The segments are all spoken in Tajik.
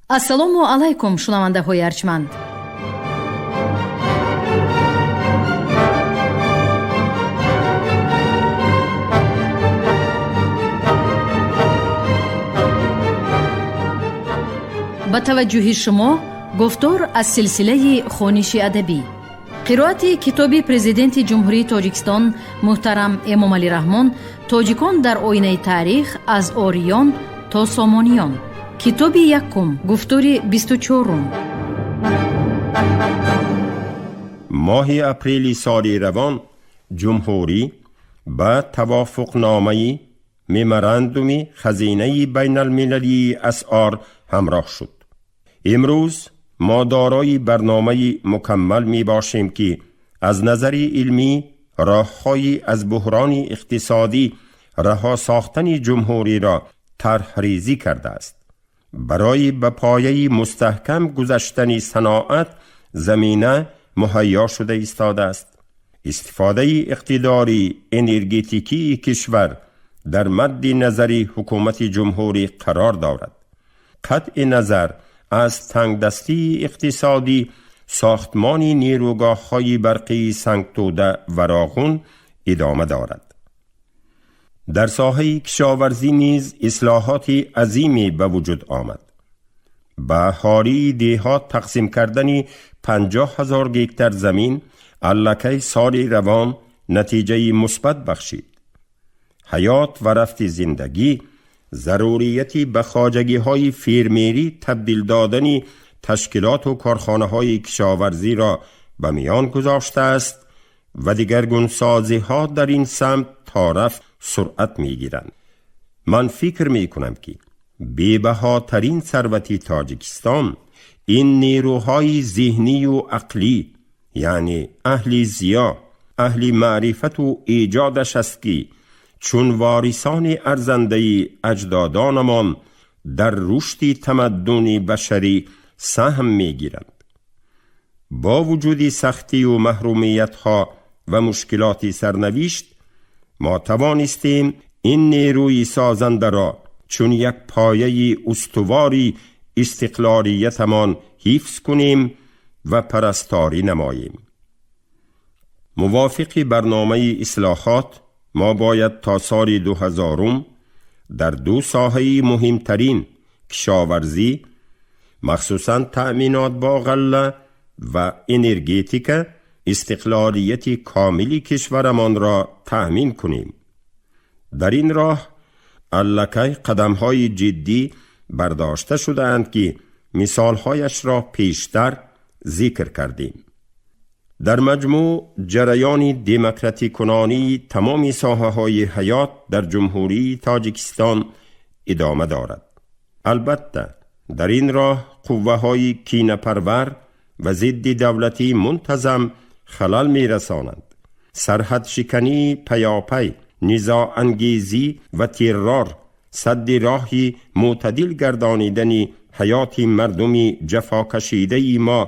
Ассалому алайкум, шунавандаҳои арҷманд. Ба таваҷҷӯҳи шумо гуфтор аз силсилаи хониши адабӣ, қироати китоби Президенти Ҷумҳурии Тоҷикистон муҳтарам Эмомалӣ Раҳмон «Тоҷикон дар оинаи таърих: аз ориён то сомониён», китоби якум, гуфтори 24-ум. Моҳи апрели соли равон ҷумҳурӣ ба тавофуқномаи меморандуми хазинаи байналмилалии асъор ҳамроҳ шуд. Имрӯз мо дорои барномаи мукаммал мебошем, ки аз назари илмӣ роҳҳои аз буҳрони иқтисодӣ раҳо сохтани ҷумҳуриро тарҳрезӣ кардааст. Барои ба пояи мустаҳкам гузаштани саноат замина муҳайё шуда истодааст. Истифодаи иқтидори энергетикии кишвар дар мадди назари ҳукумати ҷумҳурӣ қарор дорад. Қатъи назар аз тангдастии иқтисодӣ, сохтмони нерӯгоҳҳои барқии Сангтӯда ва Роғун идома дорад. Дар соҳаи кишоварзӣ низ ислоҳоти азиме ба вуҷуд омад. Ба аҳолии деҳот тақсим кардани 50 000 гектар замин аллакай соли равон натиҷаи мусбат бахшид. Ҳаёт ва рафти зиндагӣ зарурияти ба хоҷагиҳои фермерӣ табдил додани ташкилоту корхонаҳои кишоварзиро ба миён гузоштааст ва дигаргунсозиҳо дар ин самт то рафт суръат мегиранд. Ман фикр мекунам, ки бебаҳотарин сарвати Тоҷикистон ин нерӯҳои зеҳнию ақлӣ, яъне аҳли зиё, аҳли маърифату эҷодаш аст, ки чун ворисони арзандаи аҷдодонамон дар рушди тамаддуни башарӣ саҳм мегиранд. Бо вуҷуди сахтию маҳрумиятҳо ва мушкилоти сарнавишт, мо тавонистем ин нерӯи созандаро чун як пояи устувори истиқлолиятамон ҳифз кунем ва парасторӣ намоем. Мувофиқи барномаи ислоҳот, мо бояд то соли 2000-ум дар ду соҳаи муҳимтарин, кишоварзӣ, махсусан таъминот бо ғалла, ва энергетика, истиқлолияти комили кишварамонро таъмин кунем. Дар ин роҳ аллакай қадамҳои ҷиддӣ бардошта шудаанд, ки мисолҳояшро пештар зикр кардем. Дар маҷмӯъ, ҷараёни демократикунонии тамоми соҳаҳои ҳаёт дар Ҷумҳурии Тоҷикистон идома дорад. Албатта, дар ин роҳ қувваҳои кинапарвар ва зидди давлатӣ мунтазам халал мерасонанд. Сарҳадшикании паёпай, низоангезӣ ва террор садди роҳи мӯътадил гардонидани ҳаёти мардуми ҷафокашидаи мо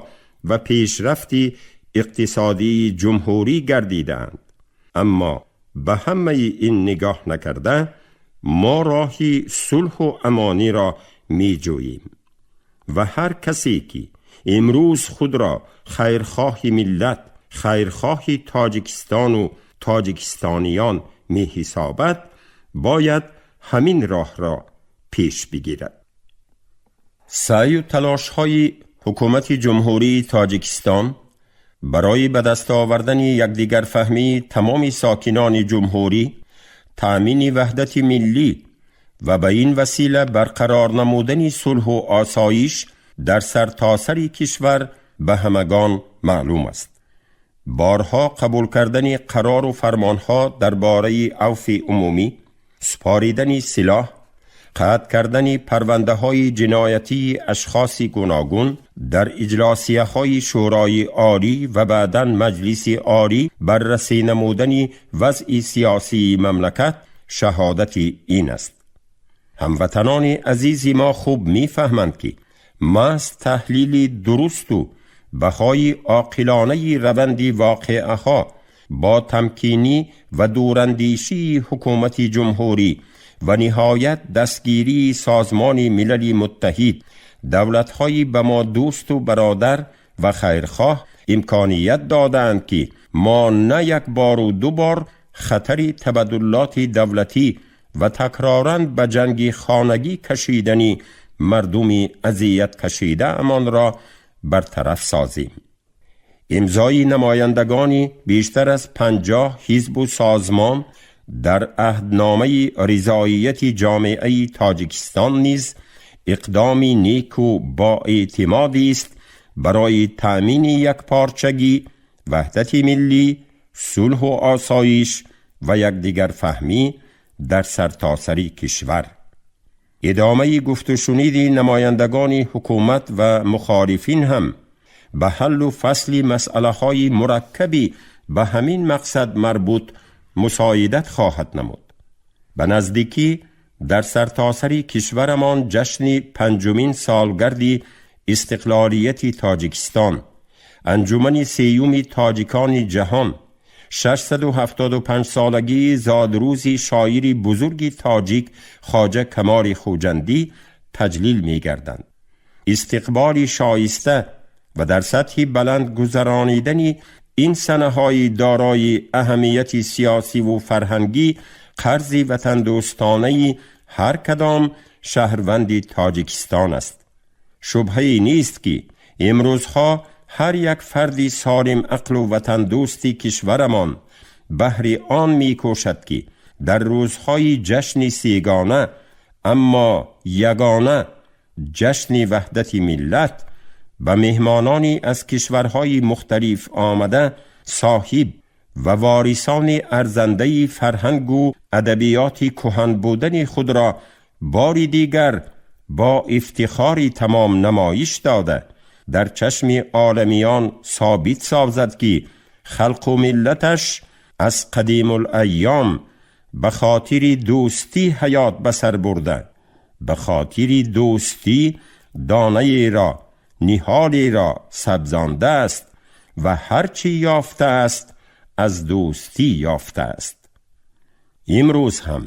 ва пешрафти иқтисодии ҷумҳурӣ гардидаанд. Аммо ба ҳамаи ин нигоҳ накарда, мо роҳи сулҳу амониро меҷӯем ва ҳар касе ки имрӯз худро хайрхоҳи миллат, хайрхоҳи Тоҷикистону тоҷикистониён меҳисобад, бояд ҳамин роҳро пеш бигирад. Саъю талошҳои ҳукумати Ҷумҳурии Тоҷикистон барои ба даст овардани якдигарфаҳмии тамоми сокинони ҷумҳурӣ, таъмини ваҳдати миллӣ ва ба ин васила барқарор намудани сулҳу осоиш дар сартосари кишвар ба ҳамагон маълум аст. Борҳо қабул кардани қарору фармонҳо дар бораи авфи умумӣ, супоридани силоҳ, қатъ кардани парвандаҳои ҷиноятии ашхоси гуногун, дар иҷлосияҳои Шӯрои Олӣ ва баъдан Маҷлиси Олӣ баррасӣ намудани вазъи сиёсии мамлакат шаҳодати ин аст. Ҳамватанони азизи мо хуб мефаҳманд, ки маҳз таҳлили дурусту баҳои оқилонаи раванди воқеаҳо бо тамкинӣ ва дурандешии ҳукумати ҷумҳурӣ ва ниҳоят дастгирии Созмони Милали Муттаҳид давлатҳои ба мо дӯсту бародар ва хайрхоҳ имконият додаанд, ки мо на як бору ду бор хатари табаддулоти давлатӣ ва такроран ба ҷанги хонагӣ кашидани мардуми азияткашидаамонро бартараф созем. Имзои намояндагони бештар аз 50 ҳизбу созмон дар аҳдномаи ризоияти ҷомеаи Тоҷикистон низ иқдоми неку боэътимодист барои таъмини якпорчагӣ, ваҳдати миллӣ, сулҳу осоиш ва якдигарфаҳмӣ дар сартосари кишвар. Идомаи гуфтушуниди намояндагони ҳукумат ва мухолифин ҳам ба ҳаллу фасли масъалаҳои мураккаби ба ҳамин мақсад марбут мусоидат хоҳад намуд. Ба наздикӣ дар сартосари кишварамон ҷашни панҷумин солгарди истиқлолияти Тоҷикистон, анҷумани сеюми тоҷикони ҷаҳон, 675 солагии зодрӯзи шоири бузурги тоҷик Хоҷа Камоли Хуҷандӣ таҷлил мегарданд. Истиқболи шоиста ва дар сатҳи баланд гузаронидани ин санаҳои дорои аҳамияти сиёсиву фарҳангӣ қарзи ватандӯстонаи ҳар кадом шаҳрванди Тоҷикистон аст. Шубҳае нест, ки имрӯзҳо ҳар як фарди солим ақлу ватандӯсти кишварамон баҳри он мекӯшад, ки дар рӯзҳои ҷашни сегона, аммо ягона ҷашни ваҳдати миллат ба меҳмонони аз кишварҳои мухталиф омада, соҳиб ва ворисони арзандаи фарҳангу адабиёти кӯҳан будани худро бори дигар бо ифтихори тамом намоиш дода, дар чашми оламиён собит созад, ки халқу миллаташ аз қадимулайём ба хотири дӯстӣ ҳаёт ба сар бурда, ба хотири дӯстӣ донаеро, ниҳолеро сабзондааст ва ҳар чӣ ёфтааст, аз дӯстӣ ёфтааст. Имрӯз ҳам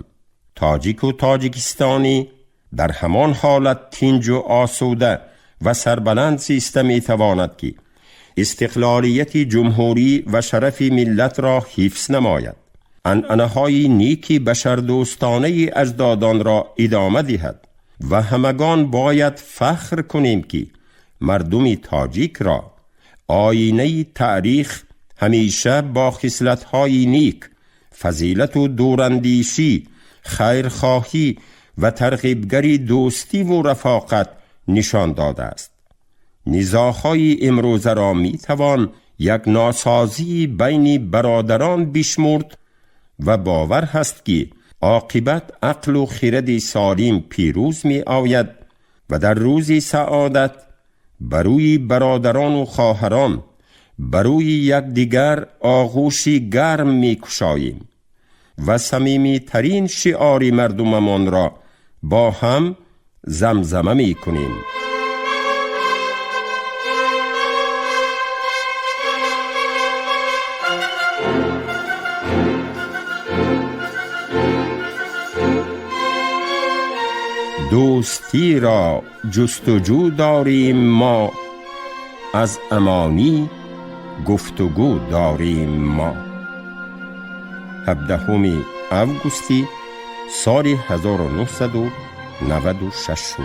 тоҷику тоҷикистонӣ дар ҳамон ҳолат тинҷу осуда ва сарбаланд зиста метавонад, ки истиқлолияти ҷумҳурӣ ва шарафи миллатро ҳифз намояд, анъанаҳои неки башардӯстонаи аҷдодонро идома диҳад ва ҳамагон бояд фахр кунем, ки мардуми тоҷикро оинаи таърих ҳамеша бо хислатҳои нек, фазилату дурандешӣ, хайрхоҳӣ ва тарғибгари дӯстиву рафоқат нишон додааст. Низоъҳои имрӯзаро метавон як носозии байни бародарон бишмурд ва бовар ҳаст, ки оқибат ақлу хиради солим пирӯз меояд ва дар рӯзи саодат ба рӯи бародарону хоҳарон, ба рӯи якдигар оғӯши гарм мекушоем ва самимитарин шиори мардумамонро бо ҳам замзама мекунем. Дӯстиро ҷустуҷӯ дорим мо, аз амонӣ гуфтугӯ дорим мо. 17 августи соли 1996.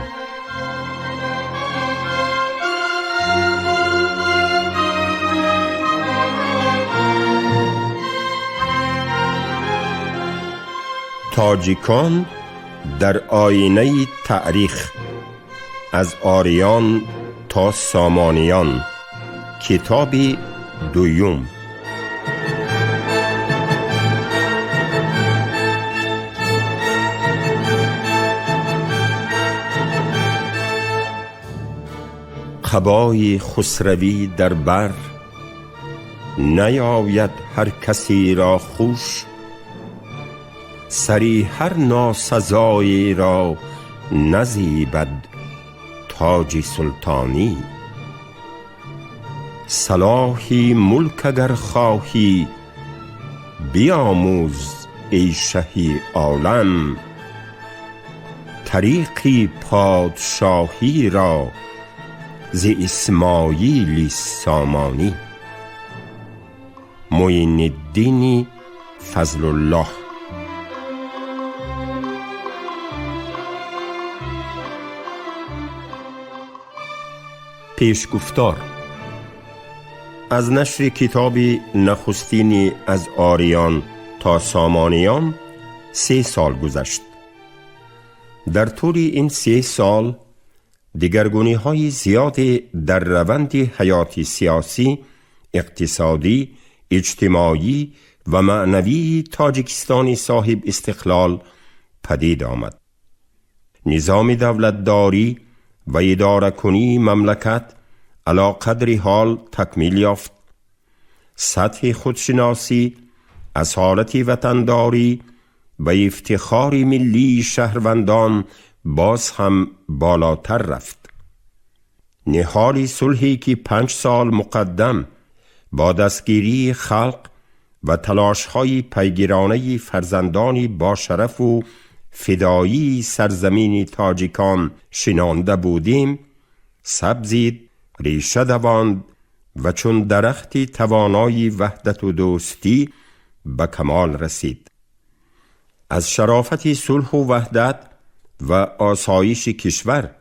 Тоҷикон дар оинаи таърих, аз ориён то сомониён, китоби дуюм. Қабои хусравӣ дар бар наёяд ҳар касеро хуш, сари ҳар носазоеро назебад тоҷи султонӣ. Салоҳи мулк агар хоҳӣ, биомӯз, эй шаҳи олам. طریقی پادشاهی را ز اسماعیل سامانی. معین الدین فضل الله. پیشگفتار. از نشر کتاب نخستین از آریان تا سامانیان 3 سال گذشت. در طول این 3 سال دگرگونی‌های زیاد در روند حیات سیاسی، اقتصادی، اجتماعی و معنوی تاجیکستان صاحب استقلال پدید آمد. نظام دولتداری و اداره کنی مملکت علی قدر حال تکمیل یافت. سطح خودشناسی، اصالت وطنداری و افتخار ملی شهروندان باز هم بالاتر رفت. نهال صلحی که 5 سال مقدم با دستگیری خلق و تلاش‌های پیگیرانه فرزندانی با شرف و فدایی سرزمین تاجیکان شنانده بودیم، سبزید، ریشه دواند و چون درختی توانای وحدت و دوستی به کمال رسید. از شرافت صلح و وحدت و آسایش کشور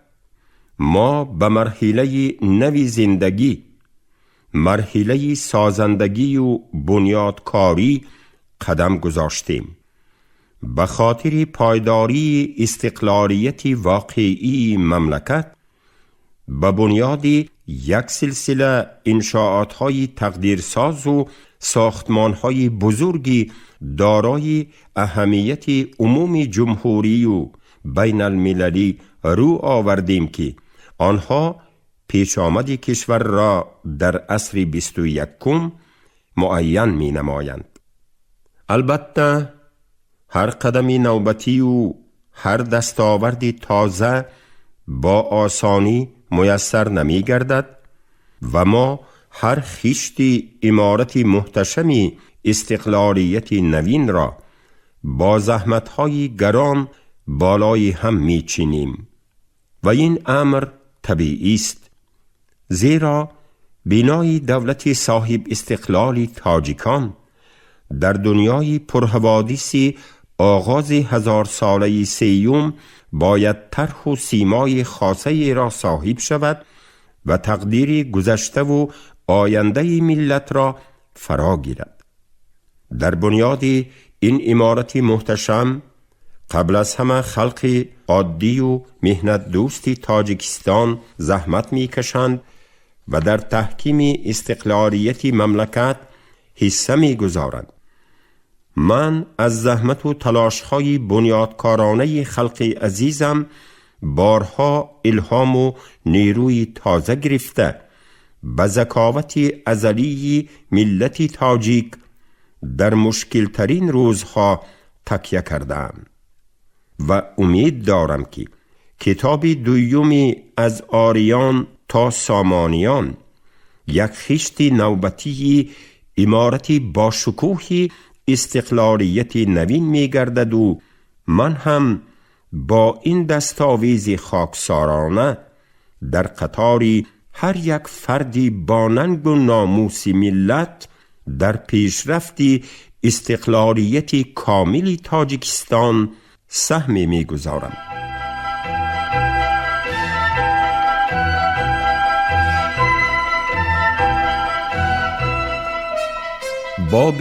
ما به مرحله نوی زندگی، مرحله سازندگی و بنیادکاری قدم گذاشتیم. به خاطر پایداری استقلالیت واقعی مملکت به بنیاد یک سلسله انشاءات‌های تقدیرساز و ساختمان‌های بزرگی دارای اهمیت عموم جمهوری و بین المللی رو آوردیم که آنها پیش آمد کشور را در عصر 21 معین می نمایند. البته هر قدم نوبتی و هر دستاورد تازه با آسانی میسر نمی گردد و ما هر خشت عمارت محتشم استقلالیت نوین را با زحمت‌های گران بالای هم میچینیم و این امر طبیعی است، زیرا بنای دولت صاحب استقلال تاجیکان در دنیای پرحوادث آغاز 1000 ساله سیوم باید طرح و سیمای خاصه را صاحب شود و تقدیر گذشته و آینده ملت را فرا گیرد. در بنیاد این عمارت محتشم قبل از همه خلق عادی و مهنت دوست تاجیکستان زحمت میکشند و در تحکیم استقلالیت مملکت حصه میگذارند. من از زحمت و تلاش‌های بنیادکارانه خلق عزیزم بارها الهام و نیروی تازه گرفته به ذکاوت ازلی ملت تاجیک در مشکلترین روزها تکیه کردم و امید دارم که کتاب دویومی از آریان تا سامانیان یک خشت نوبتی عمارت با شکوه استقلالیت نوین می گردد و من هم با این دستاویز خاکسارانه در قطار هر یک فردی با ننگ و ناموس ملت در پیشرفت استقلالیت کامل تاجیکستان سهم می گذارم. باب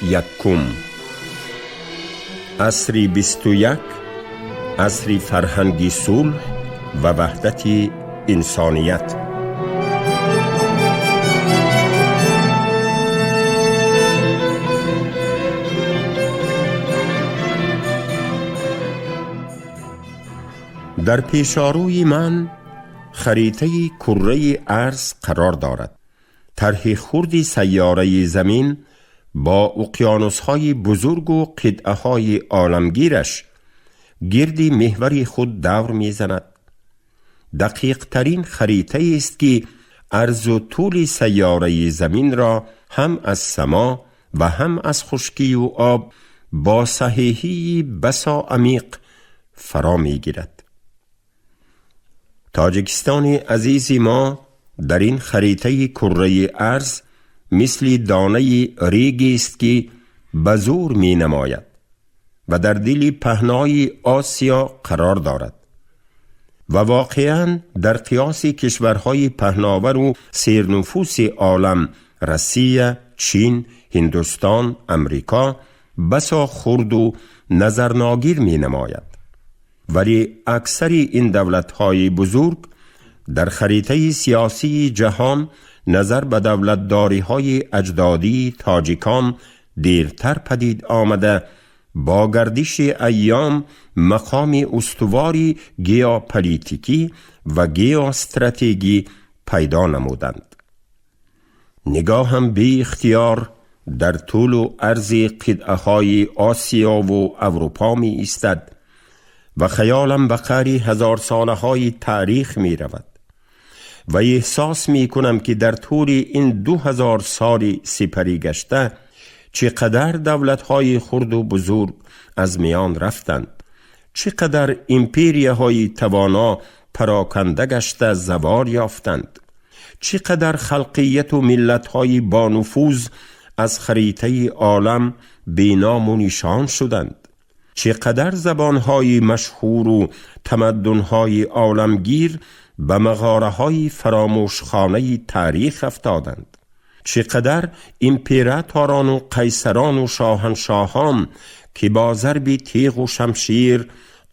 یکم، عصر 21، عصر فرهنگی صلح و وحدت انسانیت. در پیشاروی من خریطه کره ارض قرار دارد. طرح خرد سیاره زمین با اقیانوس‌های بزرگ و قطعه‌های عالمگیرش گرد محور خود دور می‌زند. دقیق ترین خریطه است که عرض و طول سیاره زمین را هم از سما و هم از خشکی و آب با صحیحی بسا عمیق فرا می‌گیرد. Тоҷикистони азизи мо дар ин харитаи курраи арз мисли донаи регист, ки ба зӯр менамояд ва дар дили паҳнои Осиё қарор дорад ва воқеан дар қиёси кишварҳои паҳновару сернуфуси олам, Россия, Чин, Ҳиндустон, Амрико, басо хурду назарногир менамояд. Вале аксари ин давлатҳои бузург дар харитаи сиёсии ҷаҳон назар ба давлатдориҳои аҷдодии тоҷикон дертар падид омада, бо гардиши айём мақоми устувори геополитикӣ ва геостратегӣ пайдо намуданд. Нигоҳам беихтиёр дар тӯлу арзи қитъаҳои Осиёву Аврупо меистад ва хаёлам ба қаъри ҳазорсолаҳои таърих меравад ва эҳсос мекунам, ки дар тӯли ин 2000 соли сипарӣ гашта чӣ қадар давлатҳои хурду бузург аз миён рафтанд, чӣ қадар империяҳои тавоно пароканда гашта завол ёфтанд, чӣ қадар халқияту миллатҳои бонуфуз аз харитаи олам беному нишон шуданд, чӣ қадар забонҳои машҳуру тамаддунҳои оламгир ба мағораҳои фаромӯшхонаи таърих афтоданд, чӣ қадар императорону қайсарону шоҳаншоҳон, ки бо зарби теғу шамшир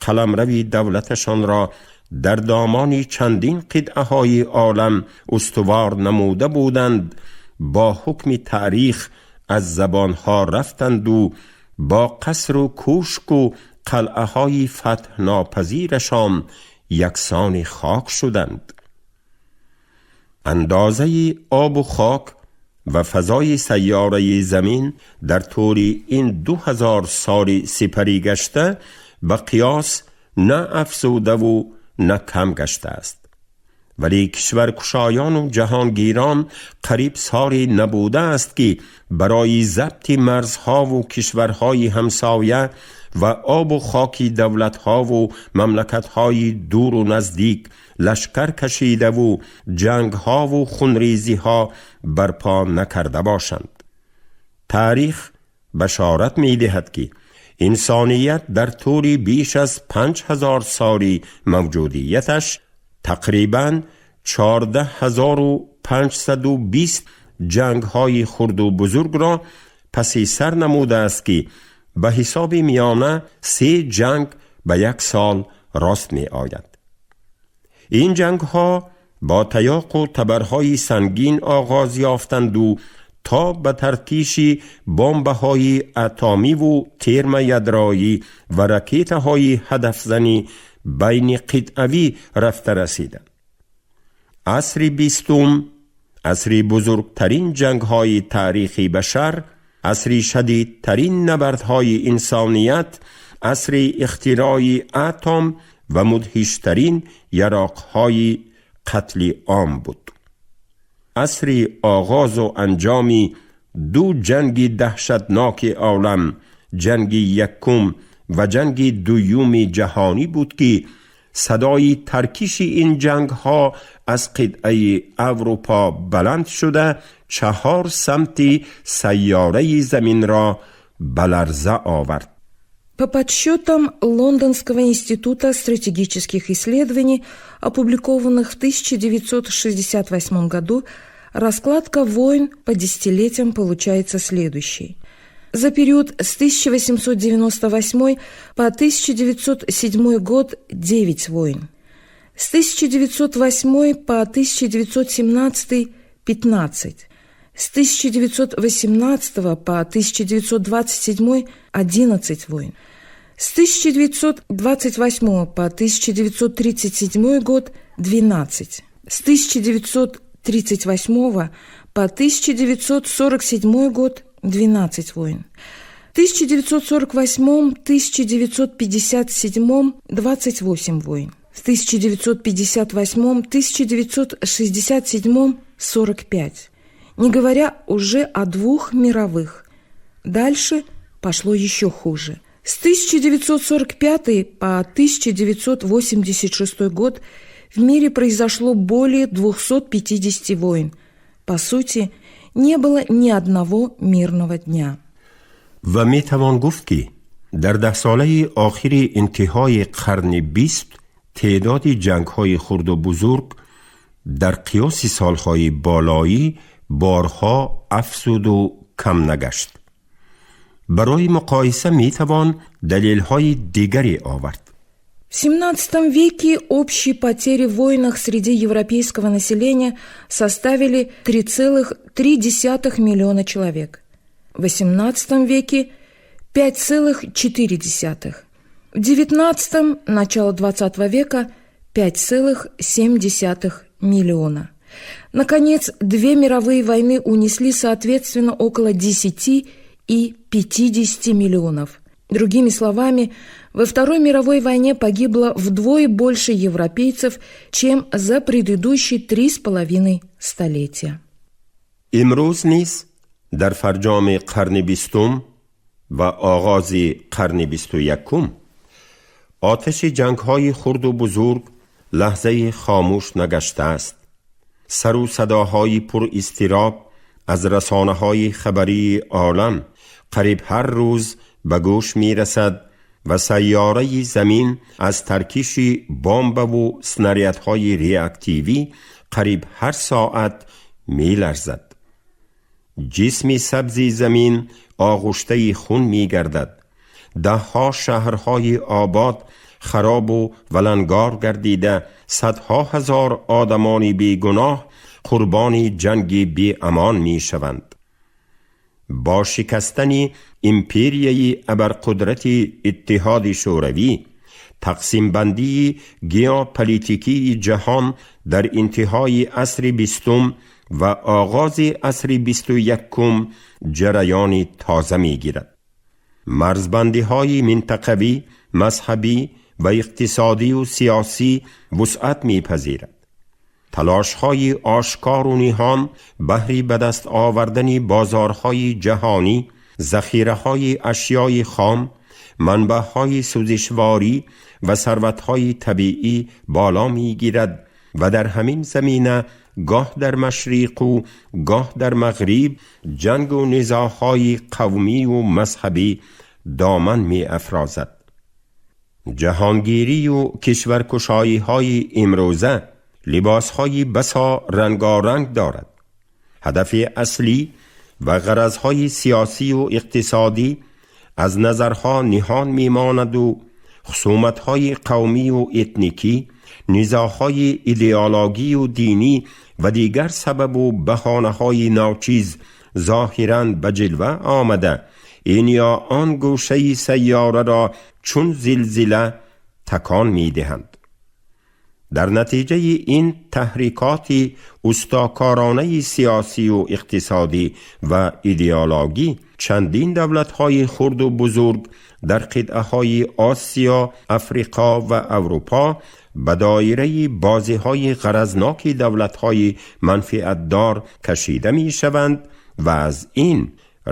қаламрави давлаташонро дар домони чандин қитъаҳои олам устувор намуда буданд, бо ҳукми таърих аз забонҳо рафтанду бо қасру кӯшку қалъаҳои фатҳнопазирашон яксони хок шуданд. Андозаи обу хок ва фазои сайёраи замин дар тӯли ин 2000 соли сипарӣ гашта ба қиёс на афзудаву на кам гаштааст. Вале кишваркушоёну ҷаҳонгирон қариб соле набудааст, ки барои забти марзҳову кишварҳои ҳамсоя ва обу хоки давлатҳову мамлакатҳои дуру наздик лашкар кашидаву ҷангҳову хунрезиҳо барпо накарда бошанд. Таърих башорат медиҳад, ки инсоният дар тӯли беш аз 5000 соли мавҷудияташ тақрибан 14 520 ҷангҳои хурду бузургро паси сар намудааст, ки ба ҳисоби миёна се ҷанг ба як сол рост меояд. Ин ҷангҳо бо таёқу табарҳои сангин оғоз ёфтанду то ба таркиши бомбаҳои атомиву термоядроӣ ва ракетаҳои ҳадафзанӣ байни қитъавӣ рафта расиданд. Асри бистум асри бузургтарин ҷангҳои таърихи башар, асри шадидтарин набардҳои инсоният, асри ихтирои атом ва мудҳиштарин яроқҳои қатли ом буд, асри оғозу анҷоми ду ҷанги даҳшатноки олам, ҷанги якум ва ҷанги дуюми ҷаҳонӣ буд, ки садои таркиши ин ҷангҳо аз қитъаи Аврупо баланд шуда, чаҳор самти сайёраи заминро ба ларза овард. По подсчетам Лондонского института стратегических исследований, опубликованных в 1968 году, раскладка войн по десятилетиям получается следующей. За период с 1898 по 1907 год – 9 войн. С 1908 по 1917 – 15. С 1918 по 1927 – 11 войн. С 1928 по 1937 год – 12. С 1938 по 1947 год – 12 войн. В 1948-1957 – 28 войн. В 1958-1967 – 45. Не говоря уже о двух мировых. Дальше пошло еще хуже. С 1945 по 1986 год в мире произошло более 250 войн. По сути, не было ни одного мирного дня. Ва метавон гуфт, ки дар даҳсолаи охири интиҳои қарни 20 теъдоди ҷангҳои хурду бузург дар қиёси солҳои болоӣ борҳо афзуду кам нагашт. Барои муқоиса метавон далелҳои дигаре овард. В XVII веке общие потери в войнах среди европейского населения составили 3,3 миллиона человек. В XVIII веке – 5,4. В XIX – начало XX века – 5,7 миллиона. Наконец, две мировые войны унесли соответственно около 10 и 50 миллионов. Другими словами, во Второй мировой войне погибло вдвое больше европейцев, чем за предыдущие 3,5 столетия. Имрӯз низ дар фарҷоми қарни 20-ум ва оғози қарни 21-ум оташи ҷангҳои хурду бузург лаҳзаи хомӯш нагаштааст. Сару садоҳои пуристироб аз расонаҳои хабарии олам қариб ҳар рӯз ба гӯш мерасад ва сайёраи замин аз таркиши бомбаву снарядҳои реактивӣ қариб ҳар соат меларзад. Ҷисми сабзи замин оғуштаи хун мегардад. Даҳҳо шаҳрҳои обод харобу валангор гардида, садҳо ҳазор одамони бегуноҳ қурбони ҷанги беамон мешаванд. Бо шикастани империяи абарқудрати Иттиҳоди Шӯравӣ, тақсимбандии геополитикии ҷаҳон дар интиҳои асри 20-ум ва оғози асри 21-ум ҷараёни тоза мегирад. Марзбандиҳои минтақавӣ, мазҳабӣ ва иқтисодию сиёсӣ вусъат мепазирад. Талошҳои ошкору ниҳон баҳри ба даст овардани бозорҳои ҷаҳонӣ, захираҳои ашёи хом, манбаъҳои сӯзишворӣ ва сарватҳои табиӣ боло мегирад ва дар ҳамин замина гоҳ дар машриқу гоҳ дар мағриб ҷангу низоъҳои қавмию мазҳабӣ доман меафрозад. Ҷаҳонгирию кишваркушоиҳои имрӯза либосҳои басо рангоранг дорад. Ҳадафи аслӣ ва ғаразҳои сиёсию иқтисодӣ аз назарҳо ниҳон мемонаду хусуматҳои қавмию этникӣ, низоъҳои идеологию динӣ ва дигар сабабу баҳонаҳои ночиз зоҳиран ба ҷилва омада, ин ё он гӯшаи сайёраро чун зилзила такон медиҳанд. Дар натиҷаи ин таҳрикоти устокоронаи сиёсию иқтисодӣ ва идеологӣ чандин давлатҳои хурду бузург дар қитъаҳои Осиё, Африқо ва Аврупо ба доираи бозиҳои ғаразноки давлатҳои манфиатдор кашида мешаванд ва аз ин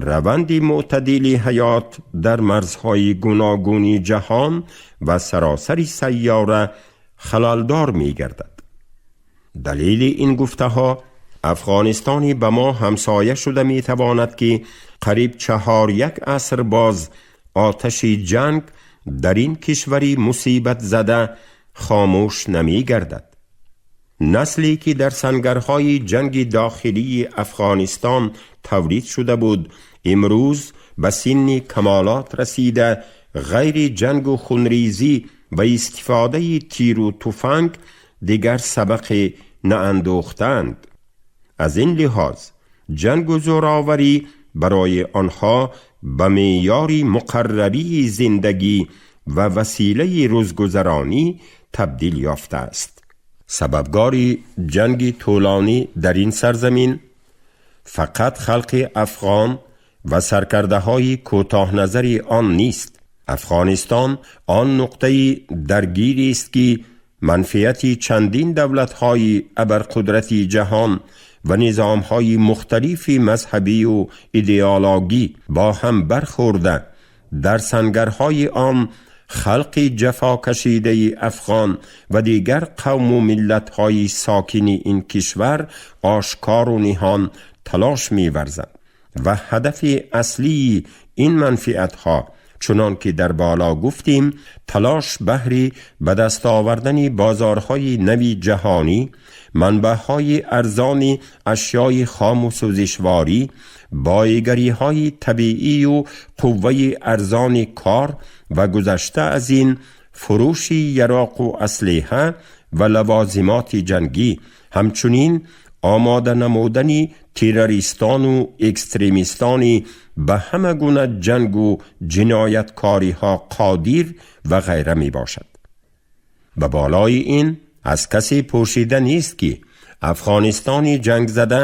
раванди мӯътадили ҳаёт дар марзҳои гуногуни ҷаҳон ва саросари сайёра халалдор мегардад. Далели ин гуфтаҳо Афғонистони ба мо ҳамсоя шуда метавонад, ки қариб 3/4 аср боз оташи ҷанг дар ин кишвари мусибатзада хомӯш намегардад. Насле ки дар сангарҳои ҷанги дохилии Афғонистон тавлид шуда буд, имрӯз ба синни камолот расида, ғайри ҷангу хунрезӣ ва истифодаи тиру туфанг дигар сабақе наандӯхтанд. Аз ин лиҳоз ҷангу зӯроварӣ барои онҳо ба меъёри муқаррарии зиндагӣ ва василаи рӯзгузаронӣ табдил ёфтааст. Сабабгори ҷанги тӯлонӣ дар ин сарзамин фақат халқи афғон ва саркардаҳои кӯтоҳназари он нест. Афғонистон он нуқтаи даргирист, ки манфиати чандин давлатҳои абарқудрати ҷаҳон ва низомҳои мухталифи мазҳабию идеологӣ бо ҳам бархӯрда, дар сангарҳои он Халқи ҷафокашидаи афғон ва дигар қавму миллатҳои сокини ин кишвар ошкору ниҳон талош меварзад ва ҳадафи аслии ин манфиатҳо, чунон ки дар боло гуфтем, талош баҳри ба даст овардани бозорҳои нави ҷаҳонӣ, манбаъҳои арзони ашёи хому сӯзишворӣ, боигариҳои табиию қувваи арзони кор ва гузашта аз ин фурӯши яроқу аслиҳа ва лавозимоти ҷангӣ, ҳамчунин омода намудани террористону экстремистони ба ҳама гуна ҷангу ҷинояткориҳо қодир ва ғайра мебошад. Ба болои ин аз касе пӯшида нест, ки Афғонистони ҷангзада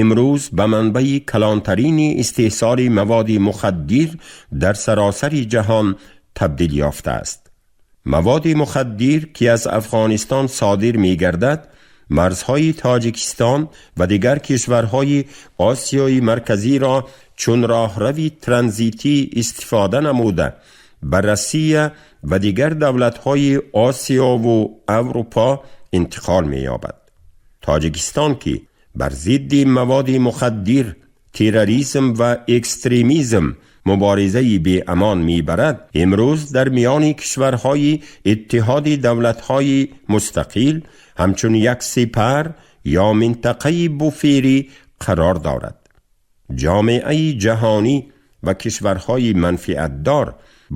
имрӯз ба манбаи калонтарини истеҳсоли маводи мухаддир дар саросари ҷаҳон табдил ёфтааст. Маводи мухаддир, ки аз Афғонистон содир мегардад, марзҳои Тоҷикистон ва дигар кишварҳои Осиёи Марказиро чун роҳрави транзитӣ истифода намуда, ба Россия ва дигар давлатҳои Осиёву Аврупо интиқол меёбад. Тоҷикистон, ки бар зидди маводи мухаддир, терроризм ва экстремизм муборизаи беамон мебарад, имрӯз дар миёни кишварҳои Иттиҳоди Давлатҳои Мустақил ҳамчун як сипар ё минтақаи буферӣ қарор дорад. Ҷомеаи ҷаҳонӣ ва кишварҳои манфиатдор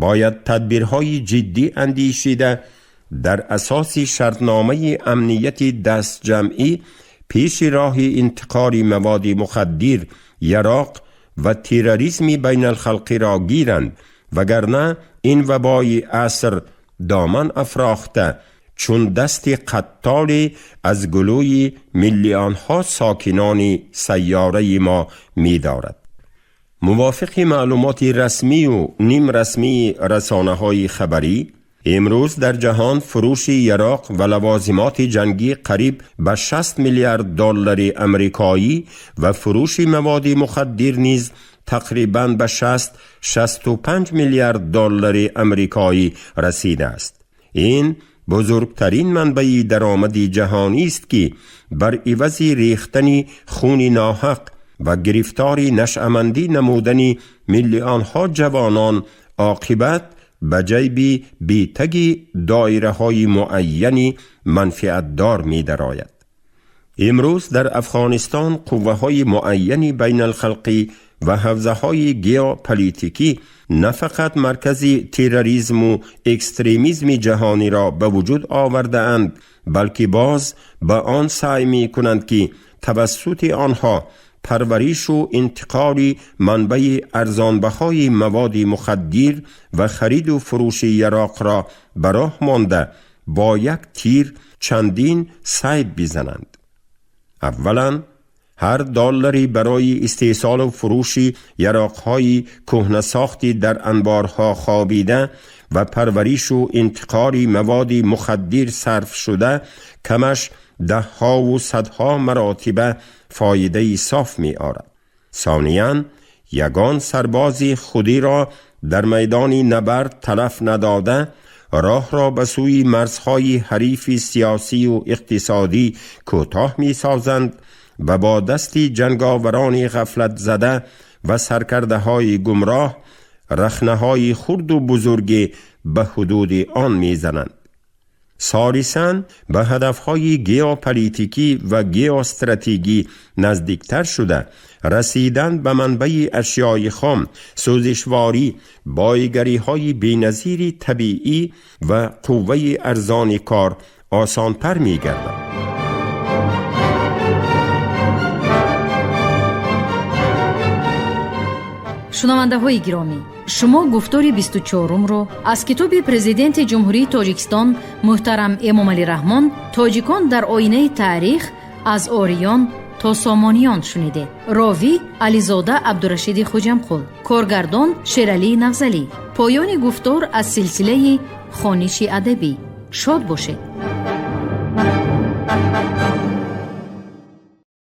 бояд тадбирҳои ҷиддӣ андешида, дар асоси шартномаи амнияти дастҷамъӣ пеши роҳи интиқоли маводи мухаддир, яроқ ва терроризми байналхалқиро гиранд, вагарна ин вабои аср доман афрохта, чун дасти қаттоле аз гулӯи миллионҳо сокинони сайёраи мо медорад. Мувофиқи маълумоти расмию нимрасмии расонаҳои хабарӣ, имрӯз дар ҷаҳон фурӯши яроқ ва лавозимоти ҷангӣ қариб ба 60 миллиард доллари амрикоӣ ва фурӯши маводи мухаддир низ тақрибан ба 60-65 миллиард доллари амрикоӣ расидааст. Ин бузургтарин манбаи даромади ҷаҳонист, ки бар ивази рехтани хуни ноҳақ ва гирифтори нашъамандӣ намудани миллионҳо ҷавонон, оқибат ба ҷайби бетаги доираҳои муайяни манфиатдор медарояд. Имрӯз дар Афғонистон қувваҳои муайяни байналхалқӣ ва ҳавзаҳои геополитикӣ на фақат маркази терроризму экстремизми ҷаҳониро ба вуҷуд овардаанд, балки боз ба он саъй мекунанд, ки тавассути онҳо парваришу интиқоли манбаи арзонбаҳои маводи мухаддир ва хариду фурӯши яроқро ба роҳ монда, бо як тир чандин сайд бизананд. Аввалан, ҳар доллари барои истеҳсолу фурӯши яроқҳои кӯҳнасохти дар анборҳо хобида ва парваришу интиқоли маводи мухаддир сарф шуда, камаш даҳҳову садҳо маротиба фоидаи соф меорад. Сониян, ягон сарбози худиро дар майдони набард талаф надода, роҳро ба сӯи марзҳои ҳарифи сиёсию иқтисодӣ кӯтоҳ месозанд ва бо дасти ҷанговарони ғафлатзада ва саркардаҳои гумроҳ рахнаҳои хурду бузурге ба ҳудуди он мезананд. Солисан, ба ҳадафҳои геополитикӣ ва геостратегӣ наздиктар шуда, расидан ба манбаи ашёи хом, сӯзишворӣ, боигариҳои беназири табиӣ ва қувваи арзони кор осонтар мегардад. Шунавандаҳои гиромӣ, шумо гуфтори 24-умро аз китоби Президенти Ҷумҳурии Тоҷикистон муҳтарам Эмомалӣ Раҳмон «Тоҷикон дар оинаи таърих: аз ориён то сомониён» шунидед. Ровӣ Ализода Абдурашиди Хуҷамқул, коргардон Шералии Нағзалӣ. Поёни гуфтор аз силсилаи хониши адабӣ. Шод бошед.